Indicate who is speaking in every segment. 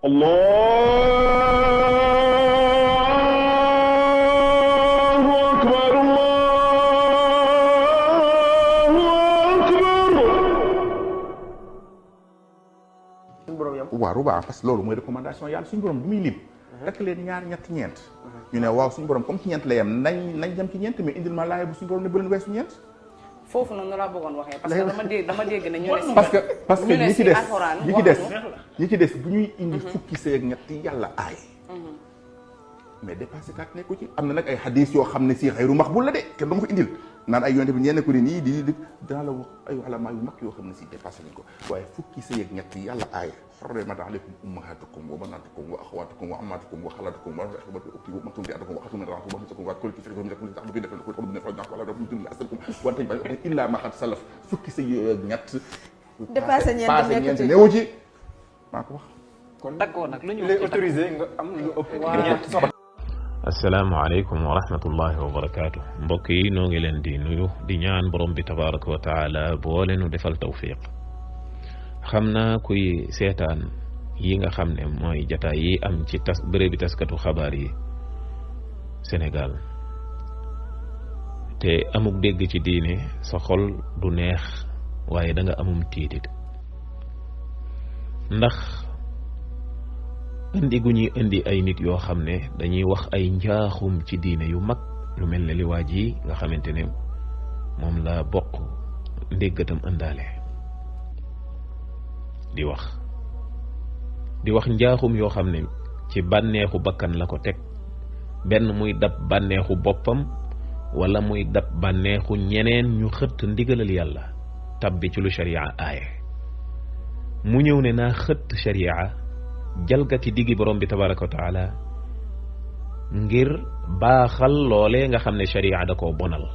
Speaker 1: allahu akbar
Speaker 2: suñu borom yam
Speaker 3: waaw rubaa parce que loolu mooy recommandation yàlla suñu borom bi muy lim rek leen ñaar ñett ñeent ñu ne waaw suñu borom comme ci ñeent la yem nañ dem ci ñeent mais indil ma laay bu suñu borom ne bu leen weesu ñeent
Speaker 4: foofu noonu laa bëggoon waxee parce que dama dégg ne ñu ne
Speaker 3: parce que ñi ci des
Speaker 4: alxuraan
Speaker 3: ñi ci des bu ñuy indi fukki sëy ak ñett yàlla aay mais dépassé kat nekku ci am na nag ay hadis yoo xam ne si xayru maqbul la de kenn dama ko indil naan ay yonte bi ñenn ko ni nii di danaa la wax ay ulama yu mag yoo xam ne si dépassé nañ ko waaye fukki sëy ak ñett yàlla aay hurrimat alaykum ummahatukum wa banatukum wa akhawatukum wa ammatukum wa khalatukum wa akhawatu ukti wa matum bi'atukum wa khatum ra'atukum wa hamsakum wa kullu fi'lukum lakum ta'budu bi dafa ko ne fa ñak wala dafa dund asalkum wa tay ba illa ma qad salaf fukki sëy ak ñett
Speaker 5: dépassé ñeent
Speaker 3: newu ci maa ko wax
Speaker 2: kon d'accord nag lu ñu lay autorisé nga am lu ëpp ñett
Speaker 6: asalaamaaleykum wa rahmatullahi wa barakaatu mbokk yi noo ngi leen di nuyu di ñaan borom bi tabaraka wa taala boole nu defal tawfiq xam naa kuy seetaan yi nga xam ne mooy jataay yi am ci bërëbi taskatu xabaar yi Sénégal te amuk dégg ci diine sa xol du neex waaye da nga amum tiitit ndax indi gu ñuy indi ay nit yoo xam ne dañuy wax ay njaaxum ci diine yu mag lu mel ne li waa ji nga xamante ne moom la bokk ndéggatam ëndaale di wax njaaxum yoo xam ne ci bànneexu bakkan la ko teg benn muy dab bànneexu boppam wala muy dab bànneexu ñeneen ñu xëtt ndigalal yàlla tabbi ci lu sharia aaye mu ñëw ne naa xëtt sharia jalgati diggi borom bi tabaraka wa taala ngir baaxal loole nga xam ne sharia da koo bonal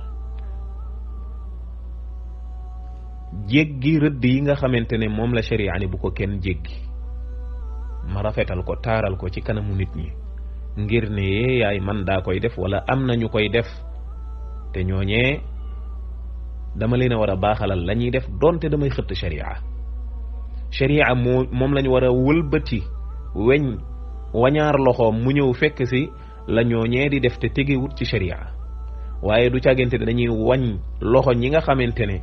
Speaker 6: jéggi rëdd yi nga xamante ne moom la sharia ni bu ko kenn jéggi ma rafetal ko taaral ko ci kanamu nit ñi ngir ne yee yaay man daa koy def wala am nañu koy def te ñooñee dama leen a war a baaxalal la ñuy def donte damay xëtt sharia moom lañu war a wëlbati weñ wañaar loxoom mu ñëw fekk si la ñooñee di def te tegewut ci sharia waaye du càggante ne dañuy wañ loxo ñi nga xamante ne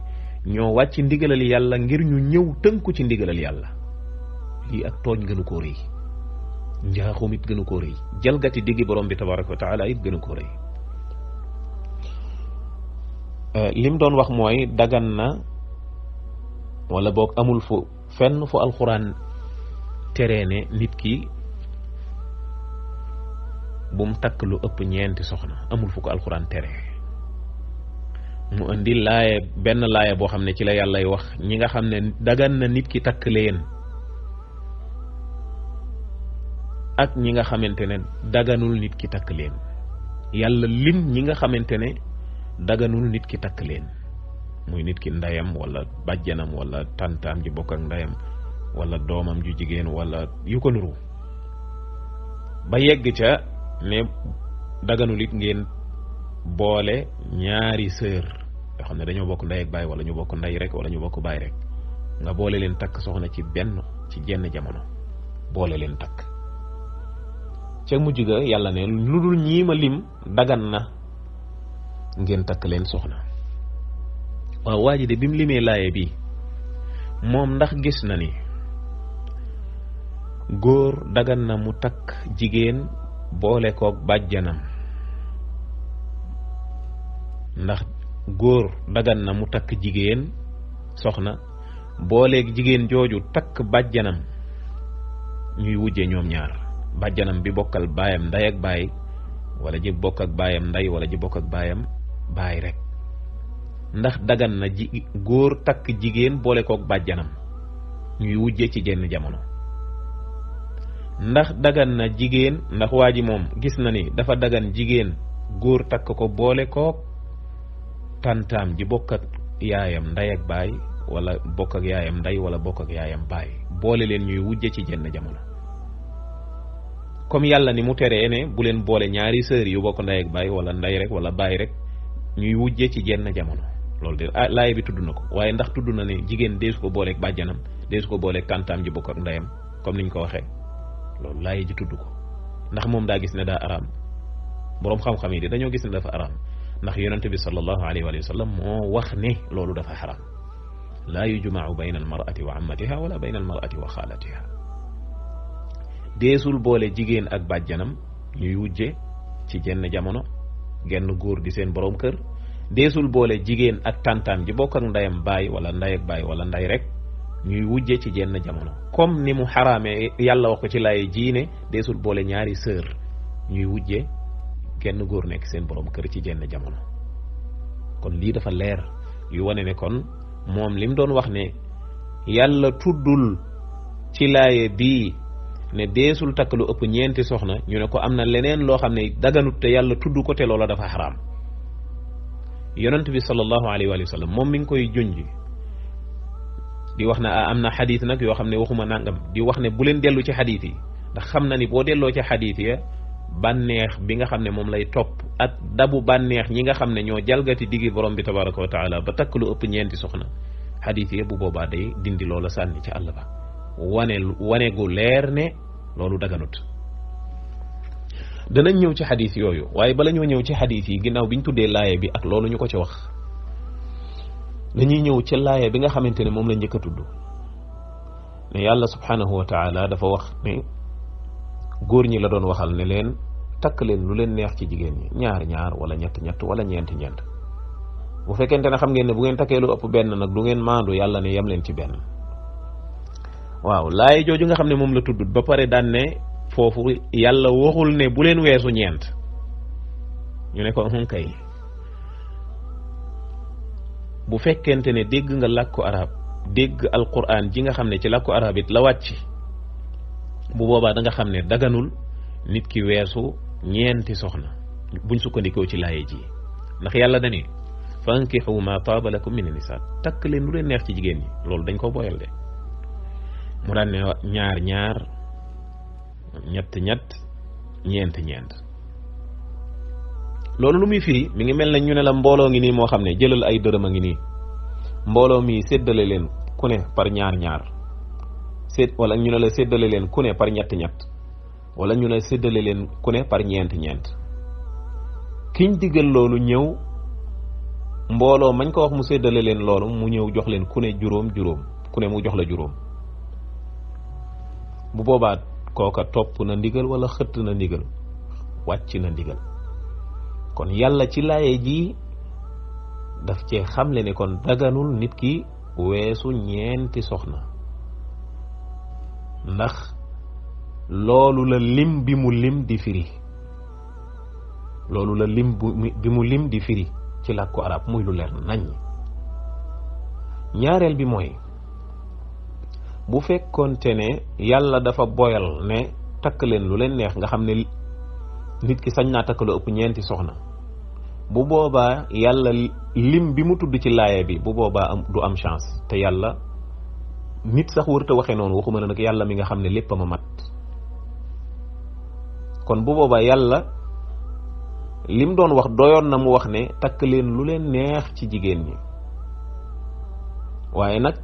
Speaker 6: ñoo wàcc ndigalal yàlla ngir ñu ñëw tënku ci ndigalal yàlla lii ak tooñ gënu koo rëy njaaxum it gënu koo rëy jalgati diggi borom bi tabaraka wa taala it gënu koo rëy lim doon wax mooy dagan na wala boog amul fu fenn fu alxuraan teree ne nit ki bu mu takk lu ëpp ñeenti soxna amul fu ko alxuraan teree mu indi benn laaya boo xam ne ci la yàllay wax ñi nga xam ne dagan na nit ki takk leen ak ñi nga xamante ne daganul nit ki takk leen yàlla lim ñi nga xamante ne daganul nit ki takk leen muy nit ki ndeyam wala bàjjanam wala tantaam ji bokk ak ndeyam wala doomam ju jigéen wala yu ko nuru ba yegg ca ne daganul it ngeen boole ñaari sœur yoo xam ne dañoo bokk ndey ak baay wala ñu bokk ndey rek wala ñu bokk baay rek nga boole leen takk soxna ci jenn jamono boole leen takk ca mujj ga yàlla ne lu dul ñii ma lim dagan na ngeen takk leen soxna waaw waa ji de bi mu limee laaye bi moom ndax gis na ni góor dagan na mu takk jigéen boole koog bàjjanam ndax góor dagan na mu takk jigéen soxna booleeg jigéen jooju takk bàjjanam ñuy wujje ñoom ñaar bàjjanam bi bokkal baayam nday ak baay wala ji bokk ak baayam nday wala ji bokk ak baayam baay rek ndax dagan na góor takk jigéen boole koog bàjjanam ñuy wujje ci jenn jamono ndax dagan na jigéen ndax waa ji moom gis na ni dafa dagan jigéen góor takk ko boole koog tantaam ji bokk ak yaayam nday ak baay wala bokk ak yaayam nday wala bokk ak yaayam baay boole leen ñuy wujje ci jenn jamono comme yàlla ni mu teree ne bu leen boole ñaari sœur yu bokk nday ak baay wala nday rek wala baay rek ñuy wujje ci jenn jamono loolu de laay bi tudd na ko waaye ndax tudd na ne jigéen deesu ko booleeg bàjjanam deesu ko booleeg tantaam ji bokk ak ndeyam comme niñ ko waxee loolu laay ji tudd ko ndax moom daa gis ne daa araam boroom xam-xam yi dañoo gis ne dafa araam ndax yonente bi sallallahu alayhi wa sallam moo wax ne loolu dafa xaraam laa yujmau bayna almarati wa ammatiha wala bayna almarati wa xaalatiha deesul boole jigéen ak bàjjanam ñuy wujje ci jenn jamono genn góor di seen borom kër deesul boole jigéen ak tantaan ji bokk ak ndeyam baay wala ndey ak baay wala ndey rek ñuy wujje ci jenn jamono comme ni mu xaraamee yàlla wax ko ci laaye jiine deesul boole ñaari sœur ñuy wujje genn góor nekk seen borom kër ci jenn jamono kon lii dafa leer yu wane ne kon moom lim doon wax ne yàlla tuddul ci laaye bii ne deesul takk lu ëpp ñeenti soxna ñu ne ko am na leneen loo xam ne daganut te yàlla tudd ko te loola dafa xaraam yonent bi sallallahu alayhi wa sallam moom mi ngi koy junj di wax ne am na xadiis nag yoo xam ne waxuma nangam di wax ne bu leen dellu ci xadiis yi ndax xam na ni boo delloo ci xadiis ya bànneex bi nga xam ne moom lay topp ak dabu bànneex ñi nga xam ne ñoo jalgati diggi borom bi tabaraka wa taala ba takk lu ëpp ñeenti soxna xadiis ya bu boobaa day dindi loola sànni ci àll ba wane gu leer ne loolu daganut danañ ñëw ci xadiis yooyu waaye bala ñoo ñëw ci xadiis yi ginnaaw bi ñu tuddee laaye bi ak loolu ñu ko ci wax dañuy ñëw ci laaye bi nga xamante ne moom la njëkk a tudd ne yàlla subhanahu wa taala dafa wax ne góor ñi la doon waxal ne leen takk leen lu leen neex ci jigéen ñi ñaar wala ñett wala ñeent bu fekkente ne xam ngeen ne bu ngeen takkee lu ëpp benn nag du ngeen maandu yàlla ne yem leen ci benn waaw laaye jooju nga xam ne moom la tudd ba pare daan ne foofu yàlla waxul ne bu leen weesu ñeent ñu ne ko kay bu fekkente ne dégg nga làkku arab dégg alquran ji nga xam ne ci làkku arab it la wàcc bu boobaa da nga xam ne daganul nit ki weesu ñeenti soxna buñ sukkandikoo ci laaye ji ndax yàlla dani fankixu ma taaba lakum min nisaa takk leen lu leen neex ci jigéen ñi loolu dañ ko boyal de mu daan ne ñaar ñett ñeent loolu lu muy firi mi ngi mel ne ñu ne la mbooloo ngi nii moo xam ne jëlal ay dërëm a ngi nii mbooloo mi séddale leen ku ne par ñaar wala ñu ne la séddale leen ku ne par ñett wala ñu ne séddale leen ku ne par ñeent kiñ digal loolu ñëw mbooloo mañ ko wax mu séddale leen loolu mu ñëw jox leen ku ne juróom ku ne mu jox la juróom bu boobaa kooka topp na ndigal wala xëtt na ndigal wàcc na ndigal kon yàlla ci laaye ji daf cee xamle ne kon daganul nit ki weesu ñeenti soxna ndax loolu la lim bi mu lim di firi loolu la lim bi mu lim di firi ci làkku arab muy lu leer nañ ñaareel bi mooy bu fekkoonte ne yàlla dafa boyal ne takk leen lu leen neex nga xam ne nit ki sañ naa takk lu ëpp ñeenti soxna bu boobaa yàlla lim bi mu tudd ci laaya bi bu boobaa du am chance te yàlla nit sax wërta waxee noonu waxuma ne nag yàlla mi nga xam ne lépp a ma mat kon bu boobaa yàlla lim doon wax doyoon na mu wax ne takk leen lu leen neex ci jigéen ñi waaye nag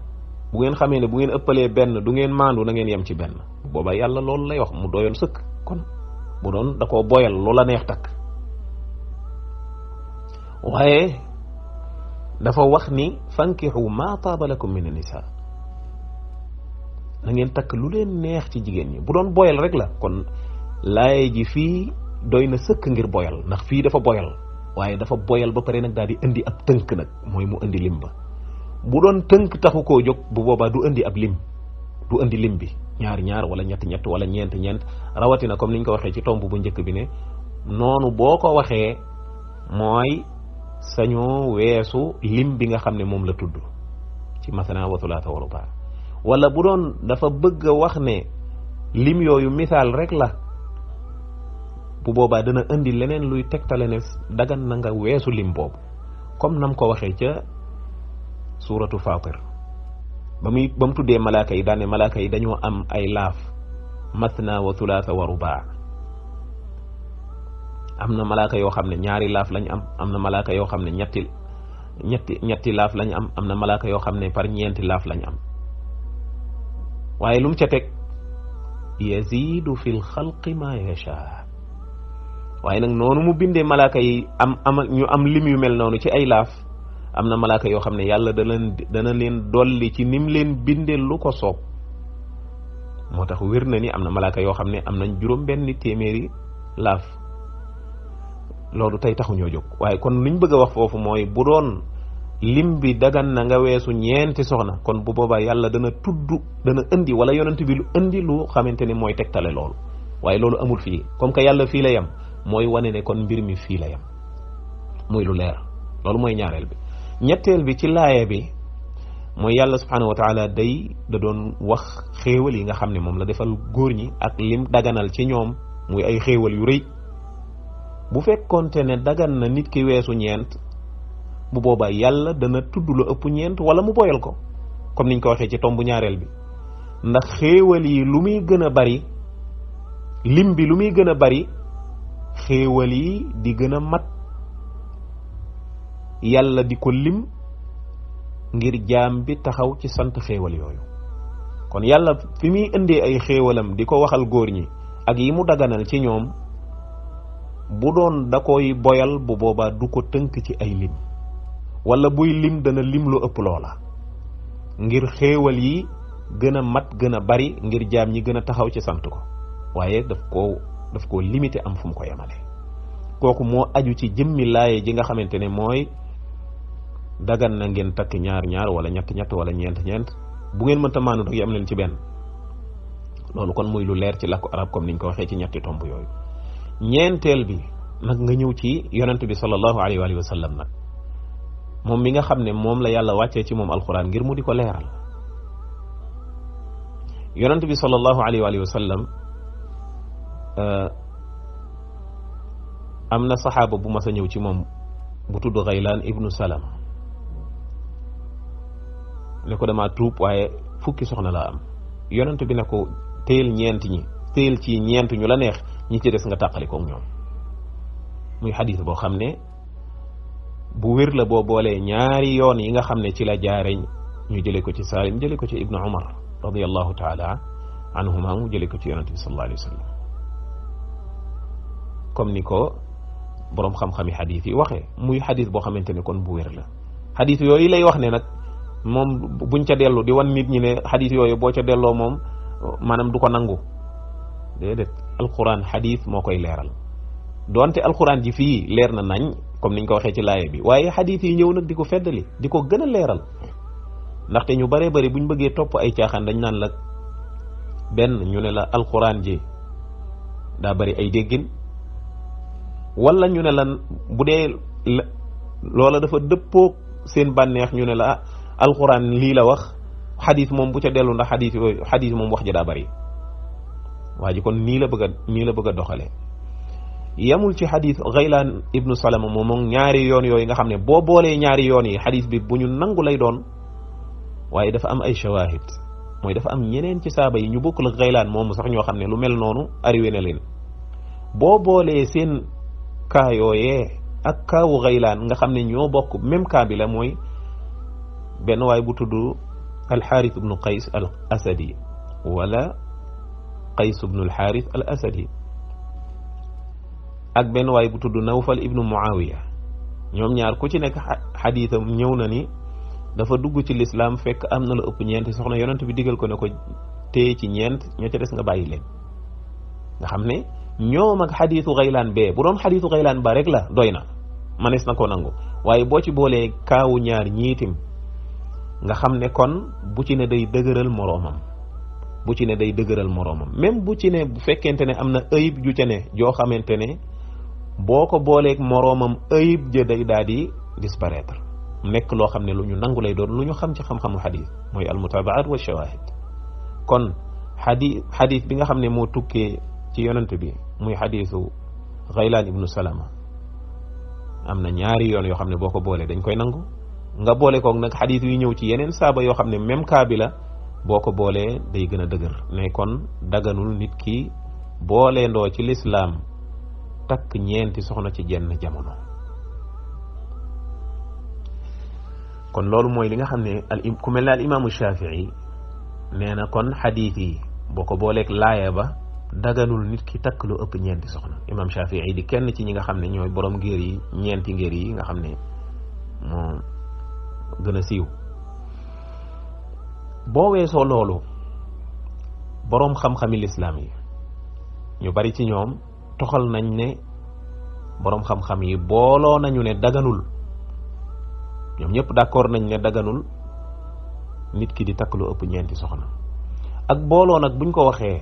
Speaker 6: bu ngeen xamee ne bu ngeen ëppalee benn du ngeen maandu na ngeen yem ci benn bu boobaa yàlla loolu lay wax mu doyoon sëkk kon bu doon da koo boyal loola neex takk waaye dafa wax ni fankixu ma taaba lakum min an-nisaa na ngeen takk lu leen neex ci jigéen ñi bu doon boyal rek la kon laaye ji fii doy na sëkk ngir boyal ndax fii dafa boyal waaye dafa boyal ba pare nag daal di indi ab tënk nag mooy mu indi lim ba bu doon tënk taxu koo jóg bu boobaa du indi ab lim du indi lim bi ñaar wala ñett wala ñeent rawatina comme niñ ko waxee ci tomb bu njëkk bi ne noonu boo ko waxee mooy sañoo weesu lim bi nga xam ne moom la tudd ci masana wa thulaatha wa rubaa wala bu doon dafa bëgg a wax ne lim yooyu misaal rek la bu boobaa dana indi leneen luy tegtale ne dagan na nga weesu lim boobu comme nam ko waxee ca suuratu Faatir ba mu tuddee malaaka yi daane malaaka yi dañoo am ay laaf masna wa thulaatha wa rubaa am na malaaka yoo xam ne ñaari laaf lañ am na malaaka yoo xam ne ñetti laaf lañ am na malaaka yoo xam ne par ñeenti laaf lañ am waaye lu mu ca teg yazidu fi lxalqi ma yasha waaye nag noonu mu bindee malaaka yi ñu am lim yu mel noonu ci ay laaf am na malaaka yoo xam ne yàlla dana leen dolli ci nim leen bindee lu ko soob moo tax wér na ni am na malaaka yoo xam ne am nañ juróom-benni téeméeri laaf loolu tey taxuñoo jóg waaye kon liñ bëgg a wax foofu mooy bu doon lim bi dagan na nga weesu ñeenti soxna kon bu boobaa yàlla dana indi wala yonent bi lu indi lu xamante ne mooy tegtale loolu waaye loolu amul fii comme que yàlla fii la yem mooy wane ne kon mbir mi fii la yem muy lu leer loolu mooy ñaareel bi ñetteel bi ci laaya bi mooy yàlla subhanahu wa taala da doon wax xéewal yi nga xam ne moom la defal góor ñi ak lim daganal ci ñoom muy ay xéewal yu rëy bu fekkoonte ne dagan na nit ki weesu ñeent bu boobaa yàlla dana tudd lu ëpp ñeent wala mu boyal ko comme niñ ko waxee ci tombu ñaareel bi ndax xéewal yi lu muy gën a bari lim bi lu muy gën a bari xéewal yi di gën a mat yàlla di ko lim ngir jaam bi taxaw ci sant xéewal yooyu kon yàlla fi muy indee ay xéewalam di ko waxal góor ñi ak yi mu daganal ci ñoom bu doon da koy boyal bu boobaa du ko tënk ci ay lim wala buy lim dana lim lu ëpp loola ngir xéewal yi gën a mat gën a bari ngir jaam ñi gën a taxaw ci sant ko waaye daf koo limité am fu mu ko yemale kooku moo aju ci jëmmi laaye ji nga xamante ne mooy dagan na ngeen takk ñaar wala ñett wala ñeent bu ngeen mënta maanu rek yam leen ci benn loolu kon muy lu leer ci làkku arab comme niñ ko waxee ci ñetti tomb yooyu ñeenteel bi nag nga ñëw ci yonent bi sallallahu alayhi wa sallam nag moom mi nga xam ne moom la yàlla wàccee ci moom alquran ngir mu di ko leeral yonent bi sallallahu alayhi wa sallam am na saxaaba bu mas a ñëw ci moom bu tudd Gaylaan ibnu Salam ne ko dama tuub waaye fukki soxna laa am yonent bi ne ko téyel ci ñeent ñu la neex ñi ci des nga tàqali koog ñoom muy xadis boo xam ne bu wér la boo boolee ñaari yoon yi nga xam ne ci la jaare ñu jële ko ci Salim jële ko ci Ibnu Umar radiyallahu taala anhuma mu jële ko ci yonent bi sallallahu alayhi wa sallam comme ni ko boroom xam-xami xadis yi waxee muy xadis boo xamante ne kon bu wér la xadis yooyu lay wax ne nag moom buñ ca dellu di wan nit ñi ne xadis yooyu boo ca delloo moom maanaam du ko nangu déedéet alquran xadis moo koy leeral doonte alquran ji fii leer na nañ comme niñ ko waxee ci laaye bi waaye xadis yi ñëw nag di ko feddali di ko gën a leeral ndaxte ñu baree bari buñ bëggee topp ay caaxaan dañ naan la benn ñu ne la alquran ji daa bari ay déggin wala ñu ne la bu dee loola dafa dëppoog seen bànneex ñu ne la alquran lii la wax xadis moom bu ca dellu ndax xadis moom wax ja daa bari waa ji kon nii la bëgg a doxale yamul ci xadis Gaylaan ibnu Salama moom ñaari yoon yooyu nga xam ne boo boolee ñaari yoon yi xadis bi bu ñu nangu lay doon waaye dafa am ay shawahid mooy dafa am ñeneen ci saaba yi ñu bokkul ak Gaylaan moomu sax ñoo xam ne lu mel noonu arrivé na leen boo boolee seen kaa yooyee ak kaawu Gaylaan nga xam ne ñoo bokk même kaa bi la mooy benn waay bu tudd alxaaris ibnu qays al asadi wala qays ibnu alxaaris al asadi ak benn waay bu tudd nawfal ibnu muawiya ñoom ñaar ku ci nekk xadiisam ñëw na ni dafa dugg ci lislaam fekk am na la ëpp ñeenti soxna yonent bi digal ko ne ko téye ci ñeent ña ca des nga bàyyi leen nga xam ne ñoom ak xadiisu Gaylaan bee bu doon xadiisu Gaylaan ba rek la doy na manees na ko nangu waaye boo ci boolee kaawu ñaar ñiitim nga xam ne kon bu ci ne day dëgëral moroomam même bu ci ne bu fekkente ne am na ayib ju ca ne joo xamante ne boo ko booleeg moroomam ayib ja day daal di disparaître nekk loo xam ne lu ñu nangu lay doon lu ñu xam ci xam-xamu xadis mooy almutaabaat wa shawahid kon xadis bi nga xam ne moo tukkee ci yonent bi muy xadisu Gaylaan ibnu Salama am na ñaari yoon yoo xam ne boo ko boolee dañ koy nangu nga boole koog nag xadis yu ñëw ci yeneen saaba yoo xam ne même cas bi la boo ko boolee day gën a dëgër ne kon daganul nit ki booleendoo ci lislaam takk ñeenti soxna ci jenn jamono kon loolu mooy li nga xam ne ku mel ne al imaamu Shafii nee na kon xadis yi boko bolek laaya ba daganul nit ki tak lu ëpp ñeenti soxna imam Shafii di kenn ci ñi nga xamne ñoy borom ngir yi ñeenti ngir yi nga xamne mo gëna siiw bo weesoo loolu borom xam-xami l'islam yi ñu bari ci ñoom toxal nañ ne borom xam-xam yi booloo nañu ne daganul ñoom ñëpp d'accord nañ ne daganul nit ki di takk lu ëpp ñeenti soxna ak booloo nag buñ ko waxee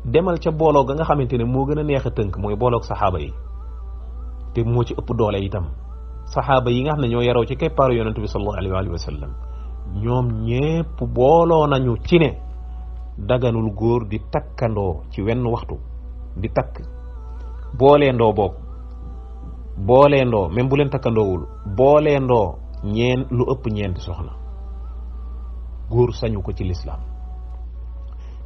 Speaker 6: demal ca booloo ga nga xamante ne moo gën a neex a tënk mooy booloog saxaaba yi te moo ci ëpp doole itam saxaaba yi nga xam ne ñoo yaroo ci keppaaru yonent bi sallallahu alayhi wa sallam ñoom ñépp booloo nañu ci ne daganul góor di takkandoo ci wenn waxtu di takk booleendoo boog booleendoo même bu leen takkandoowul booleendoo lu ëpp ñeenti soxna góor sañu ko ci lislaam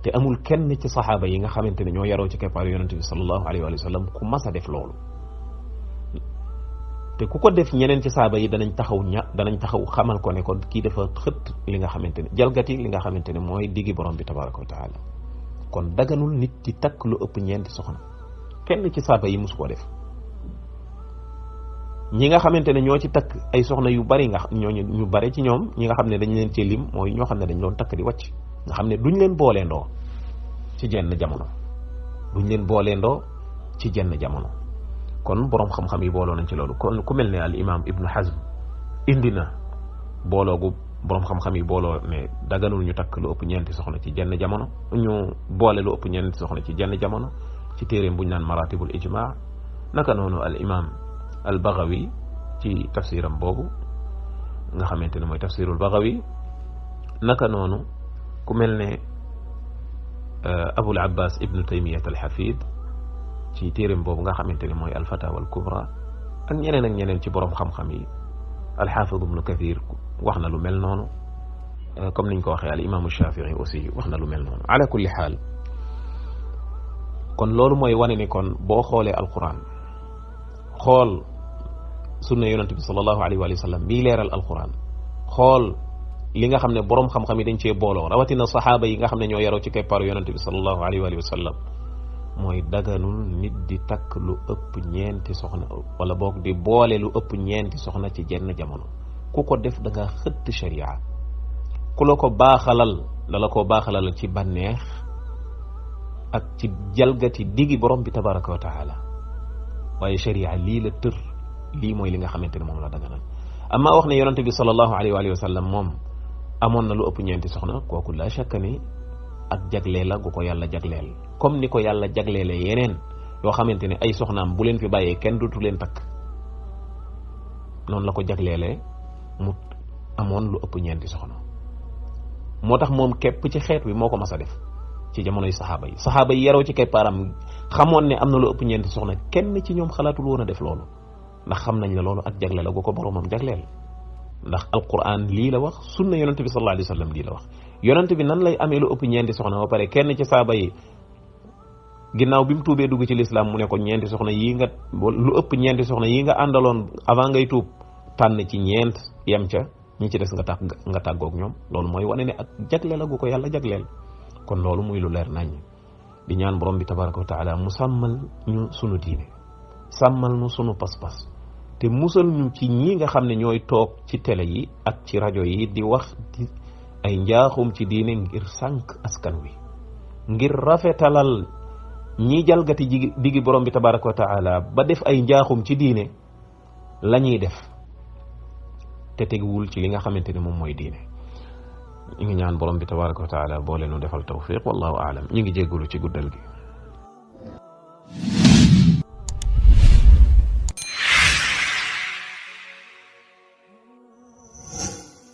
Speaker 6: te amul kenn ci saxaaba yi nga xamante ne ñoo yaroo ci keppaaru yonent bi sallallahu alayhi wa sallam ku mas a def loolu te ku ko def ñeneen ci saaba yi danañ taxaw xamal ko ne ko kii dafa xët li nga xamante ne jalgati li nga xamante ne mooy diggi borom bi tabaraka wa taala kon daganul nit di takk lu ëpp ñeenti soxna kenn ci saaba yi musu ko def ñi nga xamante ne ñoo ci takk ay soxna yu bari nga ñu bari ci ñoom ñi nga xam ne dañ leen ci lim mooy ñoo xam ne dañ doon takk di wàcc nga xam ne duñ leen booleendoo ci jenn jamono kon borom xam-xam yi booloo nañ ci loolu kon ku mel ne al imam ibnu Hazm indi na booloogu borom xam-xam yi booloo ne daganul ñu takk lu ëpp ñeenti soxna ci jenn jamono ñu boole lu ëpp ñeenti soxna ci jenn jamono ci téeréem buñ naan maratibul ijma naka noonu al imam al Baghawi ci tafsiram boobu nga xamante ne mooy tafsirul Baghawi naka noonu ku mel ne Abul Abbas ibnu Taymiyat al Hafid ci téeréem boobu nga xamante ne mooy al fatawa al kubra ak ñeneen ci borom xam-xam yi al Hafiz ibnu Kathir wax na lu mel noonu comme niñ ko waxee al imaamu Shafii aussi wax na lu mel noonu ala kulli xaal kon loolu mooy wane ni kon boo xoolee alquran xool sunna yonent bi sallallahu alayhi wa sallam bii leeral alquran xool li nga xam ne borom xam-xam yi dañ cee booloo rawatina saxaaba yi nga xam ne ñoo yaroo ci keppaaru yonent bi sallallahu alayhi wa sallam mooy daganul nit di takk lu ëpp ñeenti soxna wala boog di boole lu ëpp ñeenti soxna ci jenn jamono ku ko def da nga xëtt sharia ku la ko baaxalal dala ko baaxalal ci bànneex ak ci jalgati digi borom bi tabaraka wa taala waaye sharia lii la tër lii mooy li nga xamante ne moom la daganal amma wax ne yonent bi sallallahu alayhi wa sallam moom amoon na lu ëpp ñeenti soxna kooku la shakka ni ak jagleel la gu ko yàlla jagleel comme ni ko yàlla jagleele yeneen yoo xamante ne ay soxnaam bu leen fi bàyyee kenn dutu leen takk noonu la ko jagleele mu amoon lu ëpp ñeenti soxna moo tax moom képp ci xeet wi moo ko mas a def ci jamonoy saxaaba yi yaroo ci keppaaram xamoon ne am na lu ëpp ñeenti soxna kenn ci ñoom xalaatul woon a def loolu ndax xam nañ la loolu ak jagle la gu ko boromam jagleel ndax alquran lii la wax sunna yonent bi sallallahu alayhi wa sallam lii la wax yonent bi nan lay amee lu ëpp ñeenti soxna ba pare kenn ci saaba yi ginnaaw bi mu tuubee dugg ci lislaam mu ne ko ñeenti soxna yii nga lu ëpp ñeenti soxna yii nga àndaloon avant ngay tuub tànn ci ñeent yem ca ñi ci des nga tàggoog ñoom loolu mooy wane ne ak jagle la gu ko yàlla jagleel kon loolu muy lu leer nañ di ñaan borom bi tabaraka wa taala mu sàmmal ñu sunu diine sàmmal ñu sunu pas-pas te musal ñu ci ñi nga xam ne ñooy toog ci télé yi ak ci rajo yi di wax di ay njaaxum ci diine ngir sànq askan wi ngir rafetalal ñi jalgati digi borom bi tabaraka wa taala ba def ay njaaxum ci diine la ñuy def te teguwul ci li nga xamante ne moom mooy diine ñu ngi ñaan borom bi tabaraka wa taala boole nu defal tawfiq wallahu aalam ñu ngi jéggulu ci guddal gi